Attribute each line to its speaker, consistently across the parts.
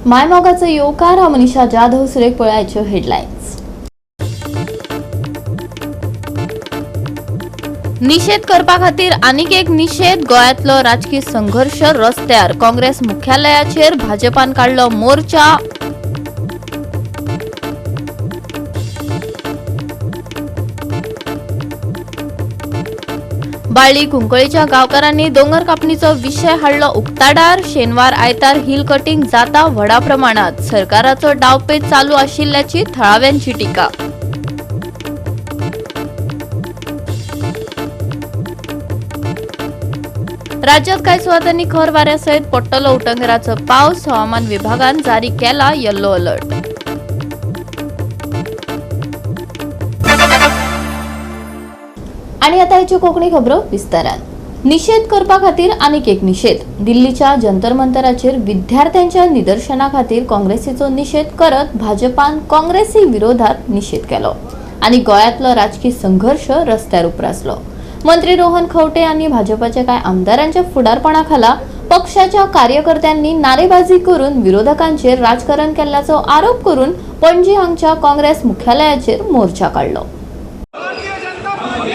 Speaker 1: मायमोगाचो येवकार. हांव मनीषा जाधव. सुरेख पळयाच्यो हेडलायन्स. निषेध करपा खातीर आनीक एक निषेध. गोंयांतलो राजकी संघर्ष रस्त्यार. काँग्रेस मुख्यालयाचेर भाजपान काडलो मोर्चा. बाळ्ळी कुंकळीच्या गांवकारांनी दोंगर कापणीचो विशय हाडलो उक्ताडार. शेनवार आयतार हिल कटिंग जाता व्हडा प्रमाणात. सरकाराचो डावपेच चालू आशिल्ल्याची थळाव्यांची टिका. राज्यात कांय सुवातांनी खर वाऱ्यासयत पडटलो उटंगराचो पावस. हवामान विभागान जारी केला येल्लो अलर्ट. आणि आता ह्याच्यो कोंकणी खबरो विस्तारान. निषेध करपा खातीर आनीक एक निषेध. दिल्लीच्या जंतर मंतराचेर विद्यार्थ्यांच्या निदर्शना खातीर काँग्रेसीचो निषेध करत भाजपान काँग्रेसी विरोधात निषेध केलो आनी गोंयांतलो राजकी संघर्ष रस्त्यार उप्रासलो. मंत्री रोहन खंवटे आनी भाजपाच्या कांय आमदारांच्या फुडारपणा खाला पक्षाच्या कार्यकर्त्यांनी नारेबाजी करून विरोधकांचेर राजकारण केल्ल्याचो आरोप करून पणजी हांगच्या काँग्रेस मुख्यालयाचेर मोर्चा काडलो.
Speaker 2: भारतीय जनता पार्टी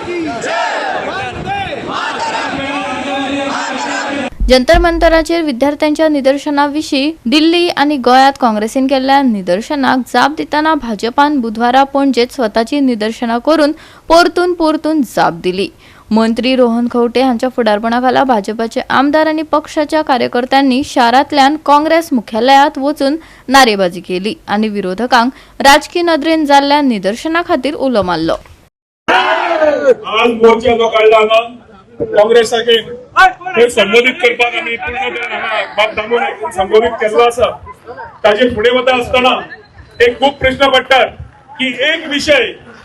Speaker 2: की जय, भारत माता की जय, वंदे
Speaker 1: जंतर मंतराचेर विद्यार्थ्यांच्या निदर्शनाविशीं दिल्ली आनी गोंयांत काँग्रेसीन केल्ल्या निदर्शनाक जाप दितना भाजपान बुधवारा पणजेत स्वताची निदर्शनां करून परतून परतून जाप दिली. मंत्री रोहन खंवटे हांच्या फुडारपणाखाला भाजपाचे आमदार आनी पक्षाच्या कार्यकर्त्यांनी शारांतल्यान काँग्रेस मुख्यालयांत वचून नारेबाजी केली आनी विरोधकांक राजकी नदरेन जाल्ल्या निदर्शना खातीर उलो मारलो.
Speaker 3: आज मोर्चा जो काडला ना काँग्रेसाक थंय संबोधीत करपाक आमी पूर्णपणान हांगा बाब दामू नायकान संबोधीत केल्लो आसा. ताजे फुडें वता आसतना एक खूब प्रश्न पडटात की एक विशय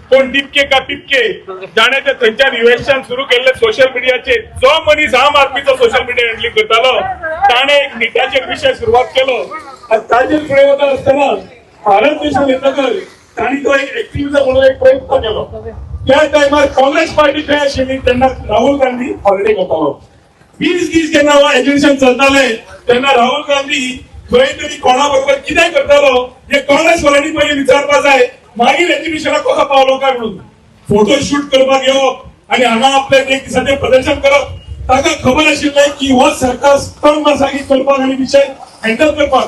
Speaker 3: कोण दिपके का पिपके जाणे ते थंयच्यान युएसच्यान सुरू केल्ले सोशल मिडियाचेर जो मनीस आम आदमीचो सोशल मिडिया हँडलिंग करतालो ताणें एक निटाचेर विशय सुरवात केलो आनी ताजेर फुडें वता आसतना भारत देशान येतकर तांणी तो एक एक्टिविजम म्हणून एक प्रयत्न केलो. त्या टायमार काँग्रेस पार्टी खंय आशिल्ली तेन्ना राहुल गांधी हॉलिडे करतालो. 20 दीस जेन्ना हो एज्युकेशन चलताले तेन्ना राहुल गांधी खंय तरी कोणा बरोबर कितें करतालो हे काँग्रेस वाल्यांनी पयलीं विचारपा जाय. मागीर एज्युकेशनाक कसो पावलो काय म्हणून फोटो शूट करपाक येवप आनी हांगा आपलें एक दिसाचें प्रदर्शन करप. ताका खबर आशिल्लें की हो सरकार स्तंभ आसा की करपाक आनी विशय हँडल करपाक.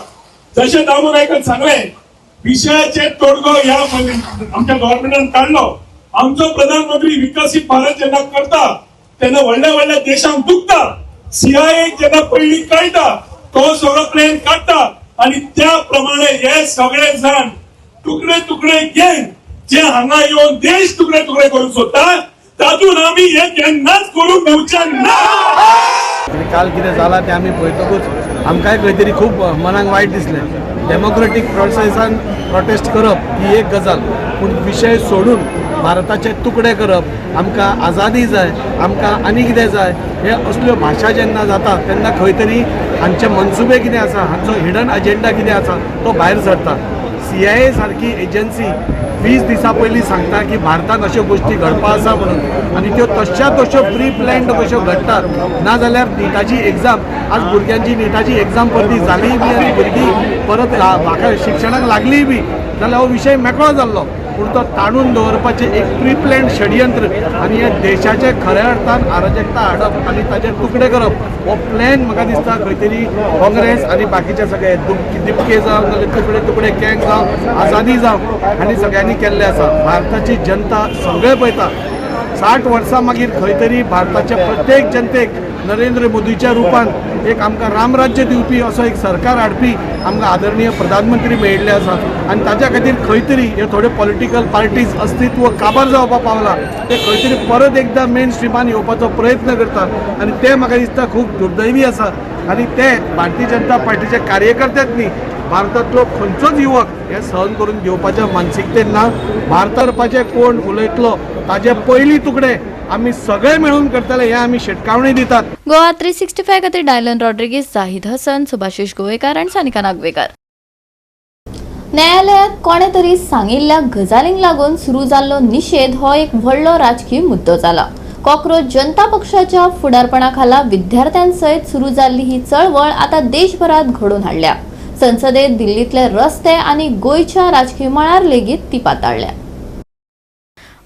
Speaker 3: जशें दामू नायकान सांगलें, विशयाचे तोडगो ह्या आमच्या गव्हर्नमेंटान काडलो. आमचो प्रधानमंत्री विकसीत भारत जेन्ना करता तेन्ना व्हडल्या व्हडल्या देशांक दुखता. सीआयए जेन्ना पयलीं कळटा तो सगळो प्लॅन काडटा आनी त्या प्रमाणे हे सगळे जाण तुकडे तुकडे गँग जे हांगा येवन देश तुकडे तुकडे करूंक सोदता तातूंत आमी हे केन्नाच करूंक दिवचे ना.
Speaker 4: आनी काल कितें जालां तें आमी पळयतकूच आमकांय खंय तरी खूब मनाक वायट दिसलें. डेमोक्रेटीक प्रोसेसान प्रोटेस्ट करप ही एक गजाल, पूण विशय सोडून भारताचे तुकडे करप, आमकां आजादी जाय, आमकां आनी कितें जाय, हे असल्यो भाशा जेन्ना जाता तेन्ना खंय तरी हांचे मनसुबे कितें आसा, हांचो हिडन अजेंडा कितें आसा तो भायर सरता. सीआयए सारकी एजन्सी 20 दिसां पयलीं सांगता की भारतांत अश्यो गोश्टी घडपा आसा म्हणून आनी त्यो तश्या तश्यो प्री प्लॅन्ड कश्यो घडटात. नाजाल्यार निटाची एग्जाम, आज भुरग्यांची निटाची एग्जाम परती जालीय बी आनी भुरगीं परत म्हाका शिक्षणाक लागलीय बी जाल्यार हो विशय मेकळो जाल्लो. पूण तो ताणून दवरपाचें एक प्री प्लॅन्ड षडयंत्र आनी ह्या देशाचें खऱ्या अर्थान अराजकता हाडप आनी ताचे तुकडे करप हो प्लॅन म्हाका दिसता खंय तरी काँग्रेस आनी बाकीचे सगळे दिपके जावं, नाजाल्यार तुकडे तुकडे गँग जावं, आझादी जावं, हांणी सगळ्यांनी केल्लें आसा. भारताची जनता सगळें पळयता. 60 वर्सां मागीर खंय तरी भारताच्या प्रत्येक जनतेक नरेंद्र मोदीच्या रुपान एक आमकां रामराज्य दिवपी असो एक सरकार हाडपी आमकां आदरणीय प्रधानमंत्री मेळिल्ले आसा आनी ताच्या खातीर खंय तरी हे थोडे पॉलिटिकल पार्टीज अस्तित्व काबार जावपाक पावला ते खंय तरी परत एकदां मेन स्ट्रिमान येवपाचो प्रयत्न करता आनी ते म्हाका दिसता खूब दुर्दैवी आसा. आनी ते भारतीय जनता पार्टीचे कार्यकर्तेच न्ही, भारतांतलो खंयचोच युवक हे सहन करून घेवपाच्या मानसिकतेन ना. भारताचे कोण उलयतलो ताजे पयली तुकडे आमी सगळे मेळून करतले हे आमी शिटकावणी दितात.
Speaker 1: गोवा 365 खातीर डायलन रॉड्रिगीस, जाहीद हसन, सुभाषिश गोवेकार आनी सानिका नागवेकार. न्यायालयात कोणे तरी सांगिल्ल्या गजालींक लागून सुरू जाल्लो निशेध हो एक व्हडलो राजकी मुद्दो जाला. कॉक्रोच जनता पक्षाच्या फुडारपणाखाला विद्यार्थ्यांसयत सुरू जाल्ली ही चळवळ आता देशभरात घडोवन हाडल्या. संसदेत, दिल्लीतले रस्ते आनी गोंयच्या राजकी मळार लेगीत ती पाताळ्ळ्या.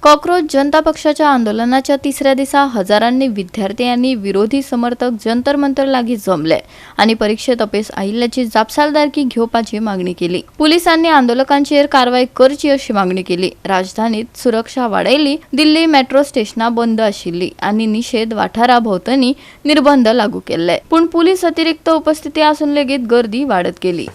Speaker 1: कॉक्रोच जनता पक्षाच्या आंदोलनाच्या तिसऱ्या दिसा हजारांनी विद्यार्थी आनी विरोधी समर्थक जंतर मंतर लागीं जमले आनी परीक्षेत अपेस आयिल्ल्याची जापसालदारकी घेवपाची मागणी केली. पुलिसांनी आंदोलकांचेर कारवाय करची अशी मागणी केली. राजधानीत सुरक्षा वाडयली. दिल्ली मेट्रो स्टेशनां बंद आशिल्ली आनी निशेध वाठारा भोंवतणी निर्बंध लागू केल्ले, पूण पुलीस अतिरिक्त उपस्थिती आसून लेगीत गर्दी वाडत गेली.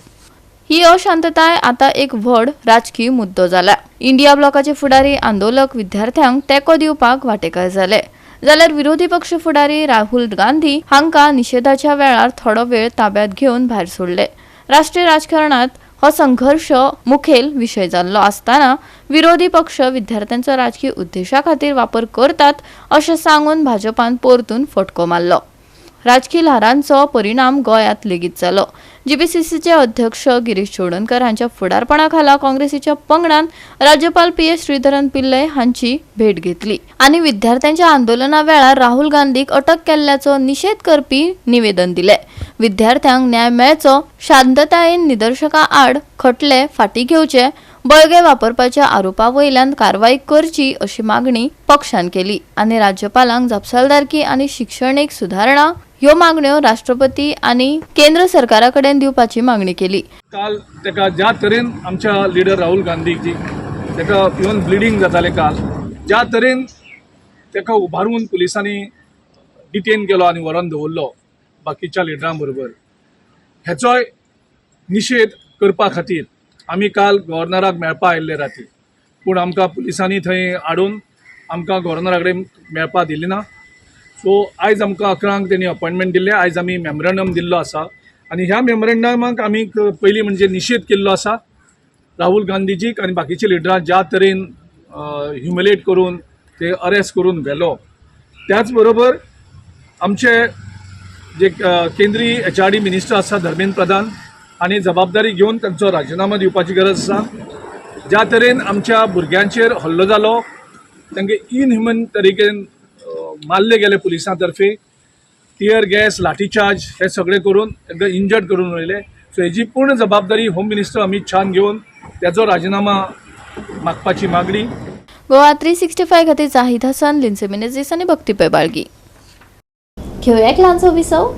Speaker 1: ही अशांतताय आता एक व्हड राजकीय मुद्दो जाला. इंडिया ब्लॉकाचे फुडारी आंदोलक विद्यार्थ्यांक तेंको दिवपाक वाटेकार जाले, जाल्यार विरोधी पक्ष फुडारी राहुल गांधी हांकां निशेधाच्या वेळार थोडो वेळ ताब्यात घेवन भायर सोडले. राष्ट्रीय राजकारणात हो संघर्ष मुखेल विशय जाल्लो आसतना विरोधी पक्ष विद्यार्थ्यांचो राजकीय उद्देशा खातीर वापर करतात अशें सांगून भाजपान परतून फटको मारलो. राजकी ल्हारांचो परिणाम गोंयांत लेगीत जालो. जीपीसीसीचे अध्यक्ष गिरीश चोडणकर हांच्या फुडारपणाखाला काँग्रेसीच्या पंगडान राज्यपाल पी एस श्रीधरन पिल्लय हांची भेट घेतली आनी विद्यार्थ्यांच्या आंदोलना वेळार राहुल गांधीक अटक केल्ल्याचो निशेध करपी निवेदन दिले. विद्यार्थ्यांक न्याय मेळचो, शांततायेन निदर्शकां आड खटले फाटीं घेवचे, बळगें वापरपाच्या आरोपा वयल्यान कारवाय करची अशी मागणी पक्षान केली आनी राज्यपालांक जापसालदारकी आनी शिक्षणीक सुदारणा ह्यो मागण्यो राष्ट्रपती आनी केंद्र सरकारा कडेन दिवपाची मागणी केली.
Speaker 5: काल ताका ज्या तरेन आमच्या लिडर राहुल गांधीजी ताका इवन ब्लिडींग जातालें, काल ज्या तरेन ताका उबारून पुलिसांनी डिटेन केलो आनी व्हरोन दवरलो बाकीच्या लिडरां बरोबर, हेचोय निशेध करपा खातीर आमी काल गव्हर्नराक मेळपा आयिल्ले राती, पूण आमकां पुलिसांनी थंय हाडून आमकां गव्हर्नरा कडेन मेळपा दिली ना. सो आयज आमकां 11 बरांक तेणी अपॉयंटमेंट दिल्लें. आयज आमी मेमोरंडम दिल्लो आसा आनी ह्या मेमोरंडमाक आमी पयलीं म्हणजे निशेध केल्लो आसा राहुल गांधीजीक आनी बाकीचे लिडरां ज्या तरेन ह्युमिलेट करून ते अरेस्ट करून व्हेलो. त्याच बरोबर आमचे जे केंद्रीय एचआरडी मिनिस्टर आसा धर्मेंद्र प्रधान हांणी जबाबदारी घेवन तांचो राजिनामो दिवपाची गरज आसा. ज्या तरेन आमच्या भुरग्यांचेर हल्लो जालो, तांकां इनह्युमन तरेन मारले गेले पुलिसां तर्फे, टियर गॅस, लाठीचार्ज हे सगळे करून एकदम इंजर्ड करून उडयले. सो हेजी पूर्ण जबाबदारी होम मिनिस्टर अमित शाहन घेवन त्याचो राजिनामा मागपाची मागणी.
Speaker 1: गोवा 365 खातीर जाहीद हसन, लिन्से मिनेझीस आनी भक्ती पै बाळगी. घेवया एक ल्हानसो विसव.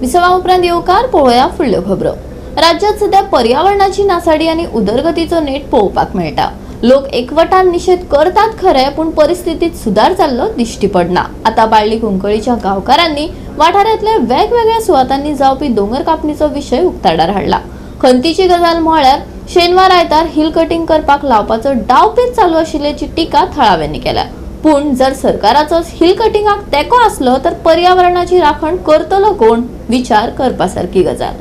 Speaker 1: विसवा उपरांत येवकार. पळोवया फुडल्यो खबरो. राज्यात सध्या पर्यावरणाची नासाडी आनी उदरगतीचो नेट पळोवपाक मेळटा. लोक एकवटान निशेध करतात खरे, पूण परिस्थितीत सुदार जाल्लो दिश्टी पडना. आता बाळ्ळी कुंकळीच्या गांवकारांनी वाठारांतल्या वेगवेगळ्या सुवातांनी जावपी दोंगर कापणीचो विशय उक्ताडार हाडला. खंतीची गजाल म्हळ्यार शेनवार आयतार हिल कटिंग करपाक लावपाचो डावपेच चालू आशिल्ल्याची टिका थळाव्यांनी केल्या. पूण जर सरकाराचो हिल कटिंगाक तेंको आसलो तर पर्यावरणाची राखण करतलो कोण, विचार करपासारकी गजाल.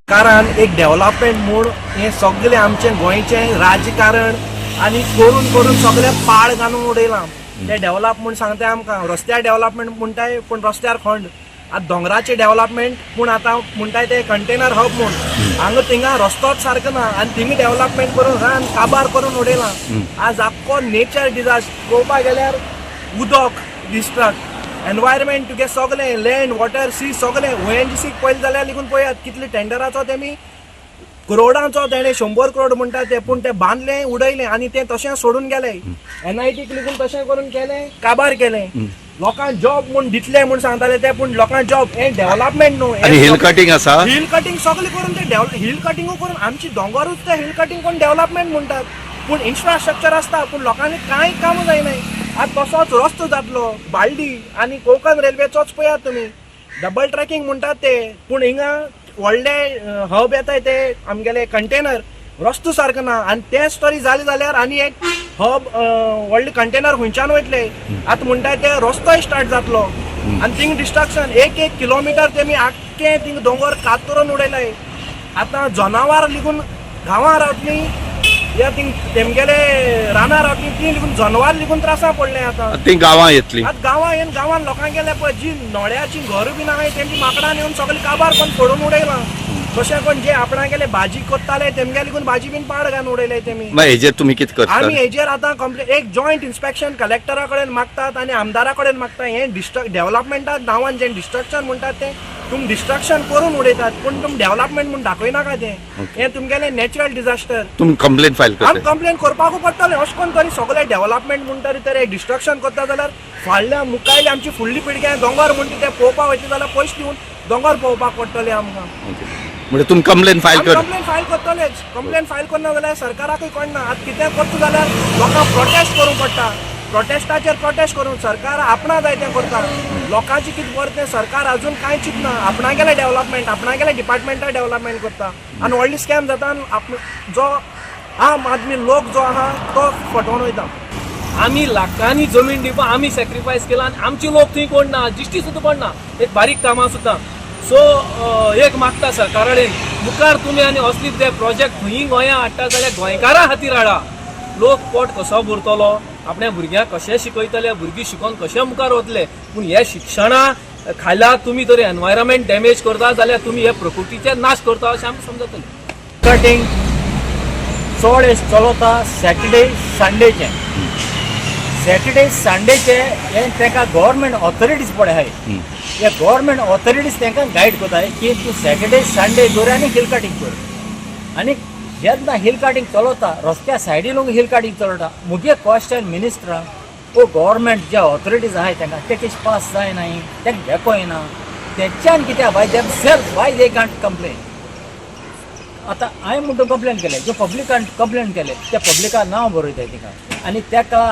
Speaker 6: कारण एक डेव्हलपमेंट म्हूण हें सगळें आमचें गोंयचें राजकारण आनी करून करून सगळें पाड घालून उडयलां. ते डेव्हलप म्हूण सांगता आमकां, रस्त्यार डेव्हलपमेंट म्हणटाय, पूण रस्त्यार खंड. आतां दोंगराचे डेव्हलपमेंट पूण आतां म्हणटाय ते कंटेनर हब म्हूण, हांगा थिंगा रस्तोच सारको ना आनी थिंगा डेव्हलपमेंट करून रान काबार करून उडयलां. आज आख्खो नेचर डिजास्टर पळोवपाक गेल्यार उदक डिस्ट्रक्ट, एनवायरमेंट तुगे सगळें लँड वॉटर सी सगळें. ओएनजीसीक पळयलें जाल्यार लेगून पळयात कितले टेंडराचो तेमी करोडांचो, तेणे 100 करोड म्हणटा ते, पूण ते बांदले उडयले आनी ते तशें सोडून गेले. एनआयटीक लेगून तशें करून केलें, काबार केलें. लोकांक जॉब म्हूण दितले म्हूण सांगताले ते, पूण लोकांक जॉब हें डेव्हलपमेंट न्हू.
Speaker 7: आनी हिल कटिंग आसा.
Speaker 6: हिल कटिंग सगळें करून ते हिल कटिंगू करून आमची दोंगरूच ते हिल कटिंग करून डेव्हलपमेंट म्हणटात, पूण इन्फ्रास्ट्रक्चर आसता पूण लोकांनी कांय कामां जायनाय. आतां तसोच रस्तो जातलो बालडी आनी कोंकण रेल्वेचोच पळयात तुमी, डबल ट्रॅकिंग म्हणटात ते, पूण हिंगा व्हडले हब येताय ते आमगेले कंटेनर, रस्तो सारको ना आनी तेच तरी जालें जाल्यार आनी एक हब व्हडले कंटेनर खंयच्यान वयतले? आतां म्हणटाय ते रस्तोय स्टार्ट जातलो आनी थिंग डिस्ट्रक्शन एक एक किलोमिटर तेमी आख्खे थिंग दोंगर कातरून उडयलाय. आतां जनावर लेगून गांवां रावतलीं. या थिंग तेमगेले रानां रावपी ती लिगून जनवार लिगून त्रासा पडले आतां.
Speaker 7: ती गांवां येतली.
Speaker 6: आतां गांवां येवन गांवान लोकांगेले पळय जी नोळ्याची घर बीन आहाय तेमची माकडान येवन सगळे काबार करून फोडून उडयलां. तशें कोण जे आपणागेले भाजी कोत्ताले तेमगेले लिगून भाजी बीन पाड घालून उडयले तेमी.
Speaker 7: मागीर हेजेर तुमी कितें करता?
Speaker 6: आमी हेजेर आतां कंप्लेन एक जॉयंट इन्स्पेक्शन कलेक्टरा कडेन मागतात आनी आमदारा कडेन मागता. हें डेव्हलपमेंटा नांवान जें डिस्ट्रक्शन म्हणटात तें तुमी डिस्ट्रक्शन करून उडयतात, पूण तुमी डेव्हलपमेंट म्हूण दाखयनाका तें. हें तुमगेलें नॅचरल डिजास्टर.
Speaker 7: तुमी कंप्लेन फायल
Speaker 6: आमी
Speaker 7: करता?
Speaker 6: कंप्लेन करपाकूच पडटलें. अशें करून तरी सगळें डेव्हलपमेंट म्हूण तरी तर डिस्ट्रक्शन करता जाल्यार फाडल्या मुखायले आमची फुडली पिळग्यां दोंगर म्हणटा ते पळोवपाक वयतले जाल्यार पयशे दिवन दोंगर पळोवपाक पडटले आमकां.
Speaker 7: म्हणजे तुमी कंप्लेन फायल कर?
Speaker 6: कंप्लेन फायल करतलेच. कंप्लेन फायल करना जाल्यार सरकाराकूय कळना. आतां कितें करता जाल्यार लोकांक प्रोटेस्ट करूंक पडटा. प्रोटेस्टाचेर प्रोटेस्ट करून सरकार आपणा जाय तें करता. लोकांचें कितें बरें तें सरकार अजून कांय चिंतना. आपणागेलें डेव्हलपमेंट आपणागेलें डिपार्टमेंटा डेव्हलपमेंट करता आनी व्हडली स्कॅम जाता आनी आप जो आम आदमी लोक जो आहा तो फटोवन वयता.
Speaker 8: आमी लाखांनी जमीन दिवपाक आमी सॅक्रिफायस केला आनी आमचे लोक थंय कोण ना, दिश्टी सुद्दां पडना एक बारीक कामां सुद्दां. सो एक मागता सरकारा कडेन, मुखार तुमी आनी असली ते प्रोजेक्ट खंयी गोंया हाडटा जाल्यार गोंयकारां खातीर हाडा. लोक पोट कसो भरतलो, आपल्या भुरग्यांक कशें शिकयतले, भुरगीं शिकोन कशें मुखार वतले. पूण हे शिक्षणा खाला तुमी जर एनवायरमेंट डॅमेज करता जाल्यार तुमी हे प्रकृतीचे नाश करता अशें आमकां समजतलें.
Speaker 9: कटिंग चड चलता सॅटर्डे संडेचे. सॅटर्डे संडेचे हे तांकां गव्हर्मेंट ऑथॉरिटीज पळय आहाय, हे गव्हर्मेंट ऑथॉरिटीज तांकां गायड करताय की तूं सॅटर्डे संडे दवर आनी हिल कटिंग कर. आनी जेन्ना हिल कटिंग चलता रस्त्या सायडीन लोक हिल कटिंग चलता, मुगे क्वेश्चन मिनिस्टरांक ओ गव्हर्मेंट जे ऑथॉरिटीज आहाय तांकां ते कशें पास जायनाय, तांकां देखो येना तेंच्यान कित्याक by them self why they can't complain. आतां हांवें म्हणटा कंप्लेन केलें, ज्यो पब्लिकान कंप्लेन केलें त्या पब्लिकान नांव बरयताय तिका आनी तेका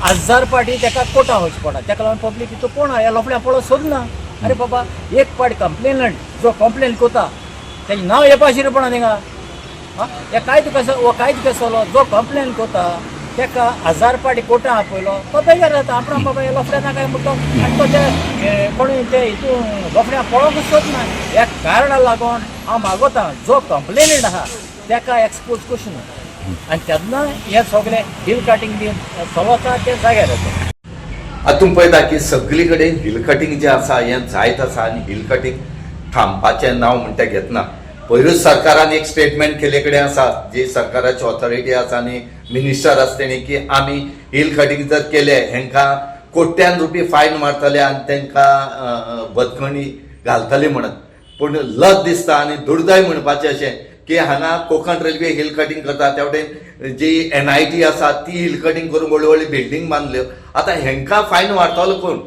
Speaker 9: हजार पाटी तेका कोर्टां वचचें पडटा. तेका लागून पब्लीक तो कोण ह्या लोफड्या पळोवंक सोदना. आरे बाबा, एक पाट कंप्लेनंट जो कंप्लेन करता तेजें नांव येवपा आशिल्लें पडना थिंगा. आं हे कायदो कसो, हो कायदो कसो जो कंप्लेन करता तेका हजार पाटी कोर्टां आपयलो तो बेजार जाता. आपणा बाबा हे लोफड्या नाका म्हणटा आनी तो ते कोणूय ते हितून लोफड्या पळोवंक सोदना. ह्या कारणाक लागून हांव मागोता जो कंप्लेनंट आहा तेका एक्सपोज करचें न्हू आनी तेन्ना हे सगळे हिल कटिंग बीन चलता ते जाग्यार येता.
Speaker 7: आतां तुमी पळयता की सगळी कडेन हिल कटिंग जें आसा हें जायत आसा आनी हिल कटिंग थांबपाचें नांव म्हणटा घेतना पयरूच सरकारान एक स्टेटमेंट केल्ले कडेन आसा, जी सरकाराची ऑथॉरिटी आसा आनी मिनिस्टर आसा तेणी की आमी हिल कटिंग जर केलें हेंकां कोट्यान रुपये फायन मारतले आनी तेंकां बदखणी घालतले म्हणत. पूण लज दिसता आनी दुर्दैव म्हणपाचें अशें की हांगा कोंकण रेल्वे हिल कटिंग करता, त्या वटेन जी NIT आसा ती हिल कटिंग करून व्हडल्यो व्हडल्यो बिल्डींग बांदल्यो. आतां हेंकां फायन मारतलो कोण?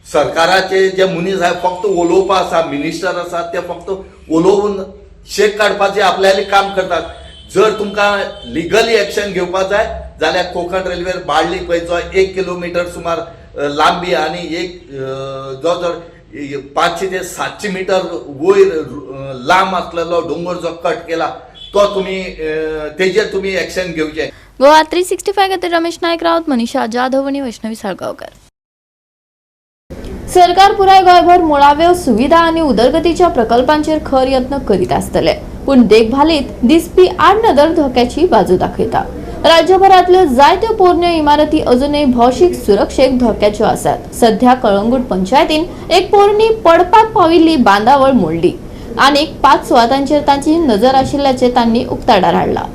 Speaker 7: सरकाराचे जे मनीस आहा फक्त उलोवपा आसा, मिनिस्टर आसा ते फक्त उलोवन शेक काडपाचें आपल्यालें काम करतात. जर तुमकां लिगली एक्शन घेवपा जाय जाल्यार कोंकण रेल्वेर बाळ्ळी पळय जो 1 किलोमिटर सुमार लांबी आनी एक जो जर 500 ते 700 मिटर वयर लांब आसलेलो दोंगर जो कट केला तो तुमी तेजेर तुमी एक्शन घेवचें.
Speaker 1: गोवा 365 खातीर रमेश नायक राऊत, मनीषा जाधव आनी वैष्णवी साळगांवकर. सरकार पुराय गोंयभर मुळाव्यो सुविधा आनी उदरगतीच्या प्रकल्पांचेर खर यत्न करीत आसतले, पूण देखभालीत दिसपी आडनदर धोक्याची बाजू दाखयता. राज्यभरातल्यो जायत्यो पोरण्यो इमारती अजूनय भौशीक सुरक्षेक धोक्याच्यो आसात. सध्या कळंगूट पंचायतीन एक पोरणी पडपाक पाविल्ली बांदावळ मोडली. आनीक 5 सुवातांचेर तांची नजर आशिल्ल्याचें तांणी उक्ताडार हाडलां.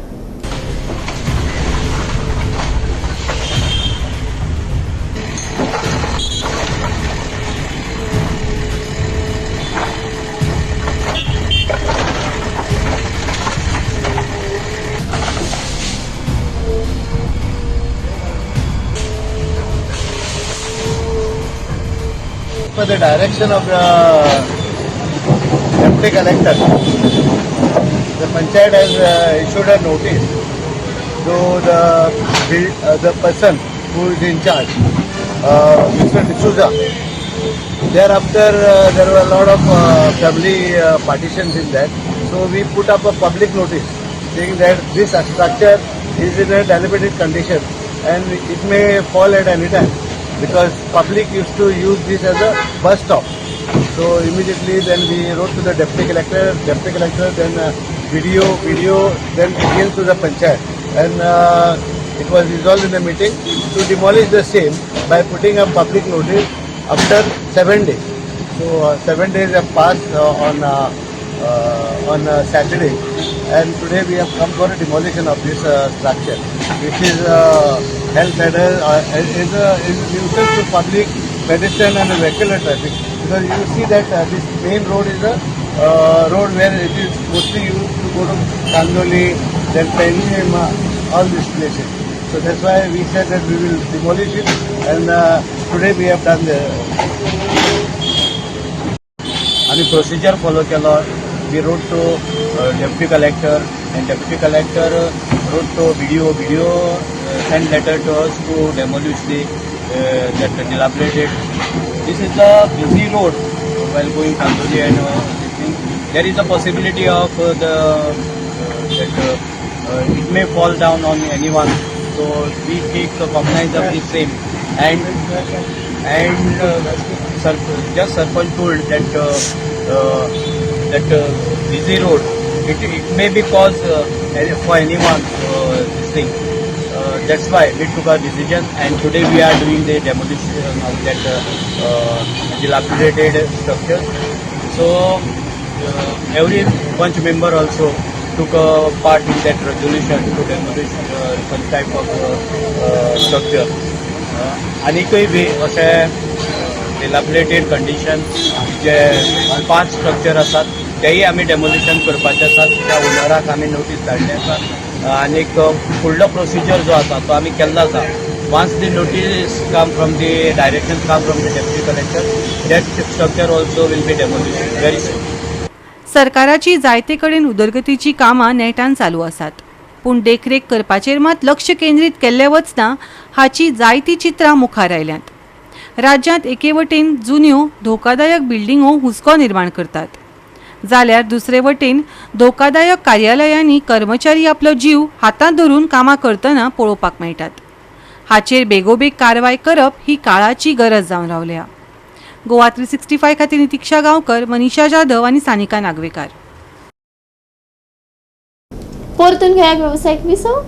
Speaker 10: For the direction of the Deputy Collector, the Panchayat has issued a notice to the person who is in charge, Mr. D'Souza. Thereafter, there were a lot of family partitions in that. So we put up a public notice saying that this structure is in a dilapidated condition and it may fall at any time, because public used to use this as a bus stop. So immediately then we wrote to the Deputy Collector, then video, then again to the Panchayat. and it was resolved in the meeting to demolish the same by putting a public notice after 7 days. So 7 days have passed on Saturday, and today we have come for a demolition of this structure, which is health hazard, is nuisance to public, pedestrian and vehicular traffic, because you see that this main road is a road where it is mostly used to go to Kandoli, then Penjim, all these places. So that's why we said that we will demolish it, and today we have done the.
Speaker 9: आमी procedure follow केलो. We wrote to deputy collector and deputy collector wrote to BDO. BDO send letter to us to demolish the that dilapidated. This is a busy road while going Kandoli and this thing. There is a possibility of the that it may fall down on anyone. So we take the cognizance of the same, and just Sarpanch told that that busy road, it may be cause for anyone this thing. That's why we took our decision, and today we are doing the demolition of that dilapidated structure. So every bunch member also took a part in that resolution to demolish such type of structure. आनीकय बी अशे dilapidated condition जे 5 structure आसात तेय आमी demolition करपाचे आसात. त्या ओनराक आमी notice धाडले आसा आनीक फुडलो प्रोसिजर जो आसा तो आमी केल्लो आसा. Once the notice come from the direction come from the deputy collector, that structure also will be demolished very soon.
Speaker 11: सरकाराची जायते कडेन उदरगतीची कामां नेटान चालू आसात, पूण देखरेख करपाचेर मात लक्ष केंद्रीत केल्लें वचना हाची जायतीं चित्रां मुखार आयल्यांत. राज्यांत एके वटेन जुन्यो धोकादायक बिल्डिंगो हुस्को निर्माण करतात, जाल्यार दुसरे वटेन धोकादायक कार्यालयांनी कर्मचारी आपलो जीव हातांत धरून कामां करतना पळोवपाक मेळटात. हाचेर बेगोबेग कारवाय करप ही काळाची गरज जावन रावल्या. गोवा 365 खातीर नितिक्षा गांवकर, मनीषा जाधव आनी सानिका नागवेकार.
Speaker 1: परतून घेया वेवसायीक विसव.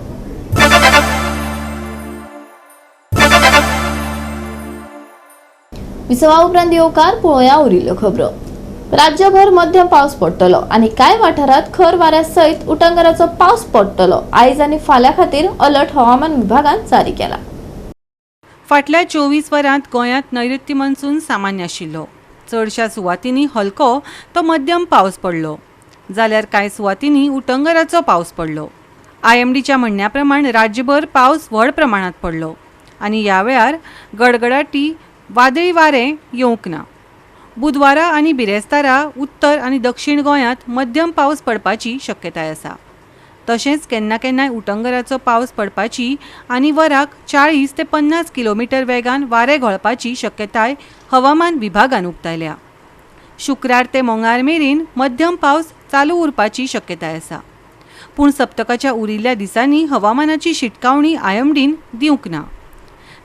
Speaker 1: विसवा उपरांत येवकार पळोवया उरिल्ल्यो खबरो. राज्यभर मध्यम पावस पडटलो आनी कांय वाठारांत खर वाऱ्या सयत उटंगराचो पावस पडटलो. आयज आनी फाल्यां खातीर अलर्ट हवामान विभागान जारी केला.
Speaker 11: फाटल्या 24 वरांत गोंयांत नैऋत्य मॉन्सून सामान्य आशिल्लो. चडशा सुवातींनी हलको तो मध्यम पावस पडलो, जाल्यार कांय सुवातींनी उटंगराचो पावस पडलो. आयएमडीच्या म्हणण्या प्रमाण राज्यभर पावस व्हड प्रमाणांत पडलो आनी ह्या वेळार गडगडाटी वादळी वारें येवंक ना. बुधवारा आनी बिरेस्तारा उत्तर आनी दक्षिण गोंयांत मध्यम पावस पडपाची शक्यताय आसा. तशेंच केन्ना केन्नाय उटंगराचो पावस पडपाची आनी वराक 40 ते 50 किलोमिटर वेगान वारें घोळपाची शक्यताय हवामान विभागान उक्तायल्या. शुक्रार ते मंगळार मेरेन मध्यम पावस चालू उरपाची शक्यताय आसा. पूण सप्तकाच्या उरिल्ल्या दिसांनी हवामानाची शिटकावणी आयएमडीन दिवंक ना.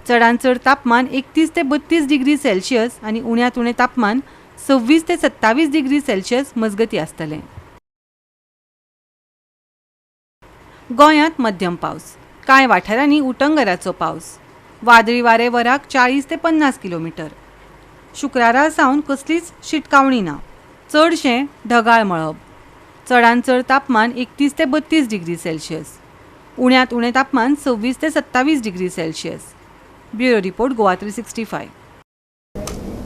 Speaker 11: चडांत चड तापमान 31 ते 32 डिग्री सेल्सियस आनी उण्यांत उणें तापमान 26 ते 27 डिग्री सेल्सियस मजगतीं आसतलें. गोंयांत मध्यम पावस, कांय वाठारांनी उटंगराचो पावस, वादळी वारें वराक 40 ते 50 किलोमिटर. शुक्रारा सावन कसलीच शिटकावणी ना. चडशें ढगाळ मळब. चडांत चड तापमान 31 ते 32 डिग्री सेल्सियस, उण्यांत उणें तापमान 26 ते 27 degree Celsius. Bureau report, Goa 365.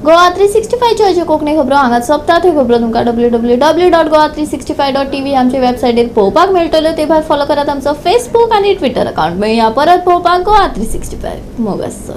Speaker 1: Goa 365 च्यो कोंकणी खबरो हांगा सोंपतात. ह्यो खबरो तुमकां www.goa365.tv आमचे वेबसायटीर पळोवपाक मेळटल्यो. ते भायर फॉलो करात आमचो फेसबूक आनी ट्विटर अकाउंट. मेळया परत पळोवपाक गोवा 365. मोग आसचो.